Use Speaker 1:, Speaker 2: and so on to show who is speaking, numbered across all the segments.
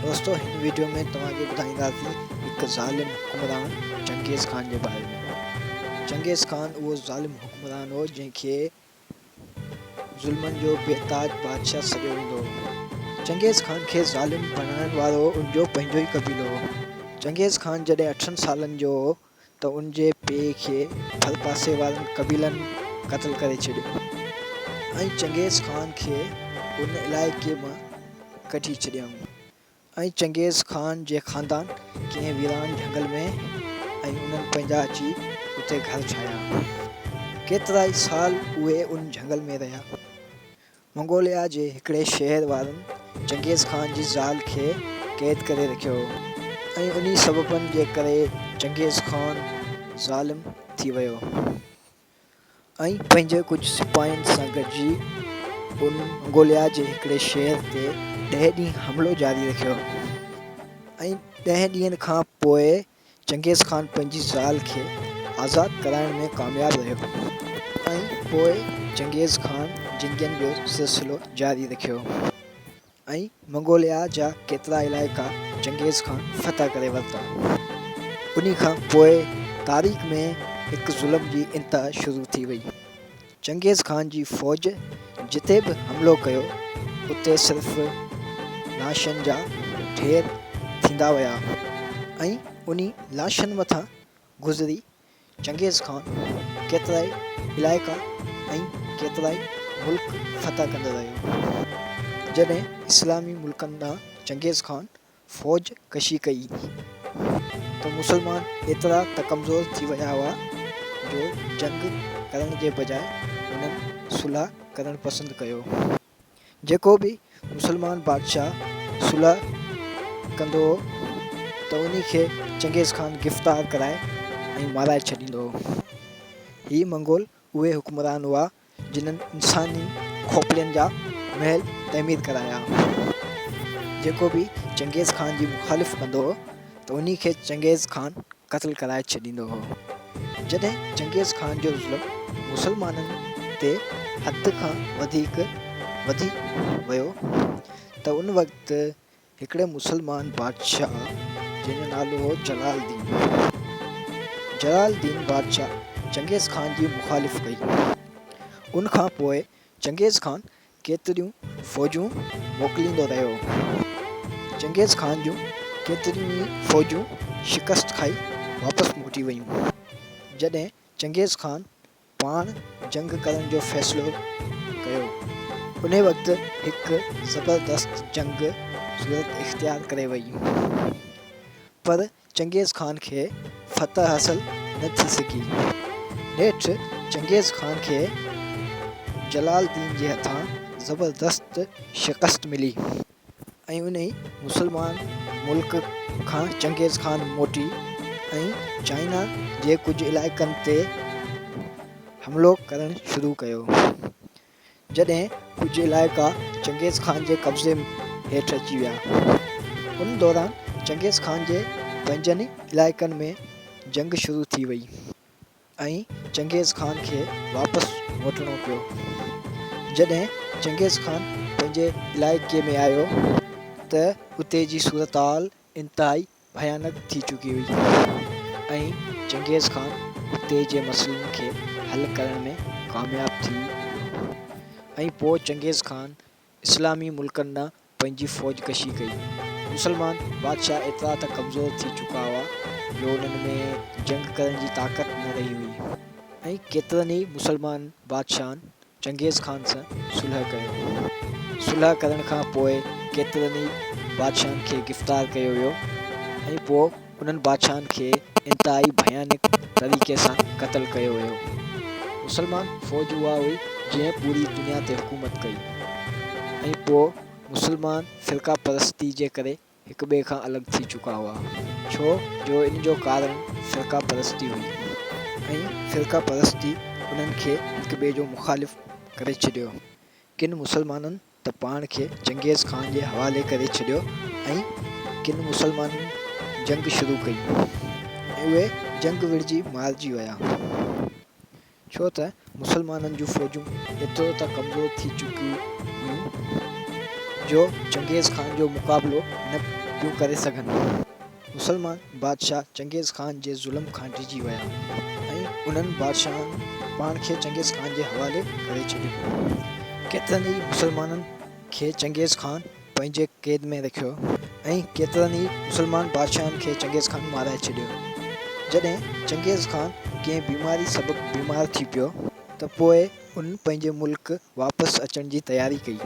Speaker 1: دوستو هن وڊيو ۾ توهان کي ٻڌائينداسين هڪ ظالم حڪمران چنگيز خان جي باري ۾. چنگيز خان اهو ظالم حڪمران هو جنهن کي ظلمن جو بي تاج بادشاهه سڏيو ويندو هو. چنگيز خان کي ظالم بڻائڻ وارو ان جو پنهنجو ئي قبيلو هو. چنگيز خان جڏهن اٺن سالن جو هو ته ان جي پيء کي ڀرپاسي وارن قبيلن قتل ڪري ڇڏيو ۽ چنگيز خان کي ان علائقي مان ڪڍي ڇڏيائون ۽ چنگيز خان جي خاندان ڪنهن ويران جهنگل ۾ ۽ انهن پنهنجا اچي اتي گهر ٺاهيا. ڪيترائي سال اهي ان جهنگل ۾ رهيا. منگوليا جي هڪڙي شهر وارن چنگيز خان جي زال کي قيد ڪري رکيو هو ۽ انهي سببن جي ڪري چنگيز خان ظالم ٿي ويو ۽ پنهنجي ڪجهه سپاهين سان گڏجي ان منگوليا جي هڪڙي شهر تي ڏهه ڏينهن حملو جاري رکيو ۽ ڏهن ڏينهن کان پوء چنگيز خان پنهنجي زال کي آزاد ڪرائڻ ۾ ڪامياب رهيو ۽ پوء چنگيز خان جنگين جو سلسلو جاري رکيو ۽ منگوليا جا ڪيترا علائقا چنگيز خان فتح ڪري ورتا. انهي کان پوء تاريخ ۾ هڪ ظلم جي انتها شروع ٿي وئي. چنگيز خان جي فوج جتي به حملو ڪيو، اتي صرف لاشن جا ڍير ٿيندا ويا ۽ انهي لاشن مٿان گذري چنگيز خان ڪيترائي علائقا ۽ ڪيترائي ملڪ فتح ڪندو رهيو. جڏهن اسلامي ملڪن ڏانهن چنگيز خان فوج ڪشي ڪئي ته مسلمان ايترا ته ڪمزور ٿي ويا هئا جو جنگ ڪرڻ جي بجاء انهن صلح ڪرڻ پسند ڪيو. جيڪو به مسلمان بادشاهه صلح ڪندو هو ته انهي کي چنگيز خان گرفتار ڪرائي ۽ مارائي ڇڏيندو هو. هي منگول اهي حڪمران هئا جنھن انساني کوپڙين جا محل تعمير ڪرايا. جيڪو به چنگيز خان جي مخالف ڪندو هو ته انھي کي چنگيز خان قتل ڪرائي ڇڏيندو هو. جڏهن چنگيز خان جو ظلم مسلمانن تي حد کان وڌيڪ وڌي ويو ته ان وقت هڪڙي مسلمان بادشاهه جنهن جو نالو هو جلال الدين. جلال الدين بادشاهه چنگيز خان جي مخالف ڪئي. ان کان پوء چنگيز خان ڪيتريون فوجون موڪليندو رهيو. چنگيز خان جون ڪيتريون ئي فوجون شڪست کائي واپس موٽي ويون. جڏهن چنگيز خان پاڻ جنگ ڪرڻ جو فيصلو ڪيو. انهي وقت هڪ زبردست جنگ صورت اختيار ڪري وئي. پر چنگيز خان کي فتح حاصل نه ٿي سگهي. نيٺ چنگيز خان کي جلال الدين جي هٿان زبردست شڪست ملي. ۽ انهي مسلمان ملڪ کان چنگيز خان موٽي ۽ چائنا جي ڪجهه علائقن تي حملو ڪرڻ شروع ڪيو. جڏهن ڪجهه علائقا چنگيز خان جي قبضي هيٺ اچي ويا. ان دوران چنگيز خان جي پنهنجن علائقن ۾ جنگ شروع ٿي وئي. ۽ چنگيز خان کي واپس موٽڻو پيو. جڏهن چنگيز خان پنهنجي علائقي ۾ آيو ته اتي جي صورتحال انتهائي ڀيانڪ ٿي چڪي هئي ۽ چنگيز خان اتي جي مسئلن کي حل ڪرڻ ۾ ڪامياب ٿي ويو ۽ پوء چنگيز خان اسلامي ملڪن ڏانهن پنهنجي فوج ڪشي ڪئي. مسلمان بادشاهه ايترا ته ڪمزور ٿي چڪا هئا جو انهن ۾ جنگ ڪرڻ جي طاقت نه رهي هئي ۽ ڪيترن ئي مسلمان بادشاهن چنگيز خان سان صلح ڪيو. صلح ڪرڻ کان پوء ڪيترن ئي بادشاهن کي گرفتار ڪيو ويو ۽ پوء انهن بادشاهن کي انتهائي ڀيانڪ طريقي سان قتل ڪيو ويو. مسلمان فوج اها هئي جنهن پوري دنيا تي حڪومت ڪئي ۽ پوء مسلمان فرقه پرستي جي ڪري هڪ ٻئي کان الڳ ٿي چڪا هئا ڇو جو ان جو ڪارڻ فرقه پرستي هئي ۽ فرقه پرستي انهن کي هڪ ٻئي جو مخالف ڪري ڇڏيو. ڪن مسلمانن ته پاڻ کي چنگيز خان جي حوالي ڪري ڇڏيو ۽ ڪن مسلمانن جنگ شروع ڪئي ۽ اهي جنگ وڙهجي مارجي ويا. ڇو ته مسلمانن جون فوجون ايترو ته ڪمزور ٿي چڪيون هيون جو چنگيز خان جو مقابلو نه پيون ڪري سگهن. مسلمان بادشاهه چنگيز خان جي ظلم کان ڊڄي ويا ۽ انهن بادشاهن پاڻ کي چنگيز خان جي حوالي ڪري ڇڏيو. ڪيترن ئي مسلمانن کي چنگيز خان پنهنجي قيد ۾ رکيو ۽ ڪيترن ئي مسلمان بادشاهن کي چنگيز خان مارائي ڇڏيو. جڏهن چنگيز خان ڪنهن بيماري سبب بيمار ٿي پيو ته پوء ان پنهنجي ملڪ واپس اچڻ جي تياري ڪئي.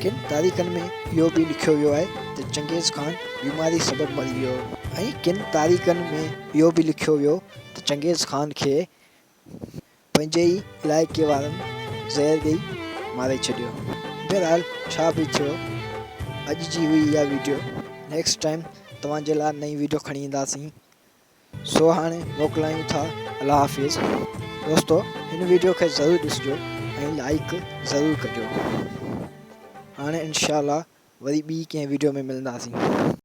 Speaker 1: ڪن تاريخن ۾ اهو به لکيو ويو آهي ته چنگيز خان بيماري سبب مري ويو ۽ ڪن تاريخن ۾ اهو به لکيو ويو ته چنگيز خان کي پنهنجي ئي علائقي وارن زهر ڏئي ماري ڇڏيو. بهرحال ڇا به ٿيو اڄ جي هئي اها ويڊيو. نيڪسٽ ٽائيم توهان جي لاء نئين ويڊيو کڻي اينداسين. سو هاڻي موڪلايون ٿا الله حافظ. دوستو هن ويڊيو کي ضرور ڏسجو ۽ لائيڪ ضرور ڪجو. هاڻي انشاء الله وري ٻي ڪنهن ويڊيو ۾ ملنداسين.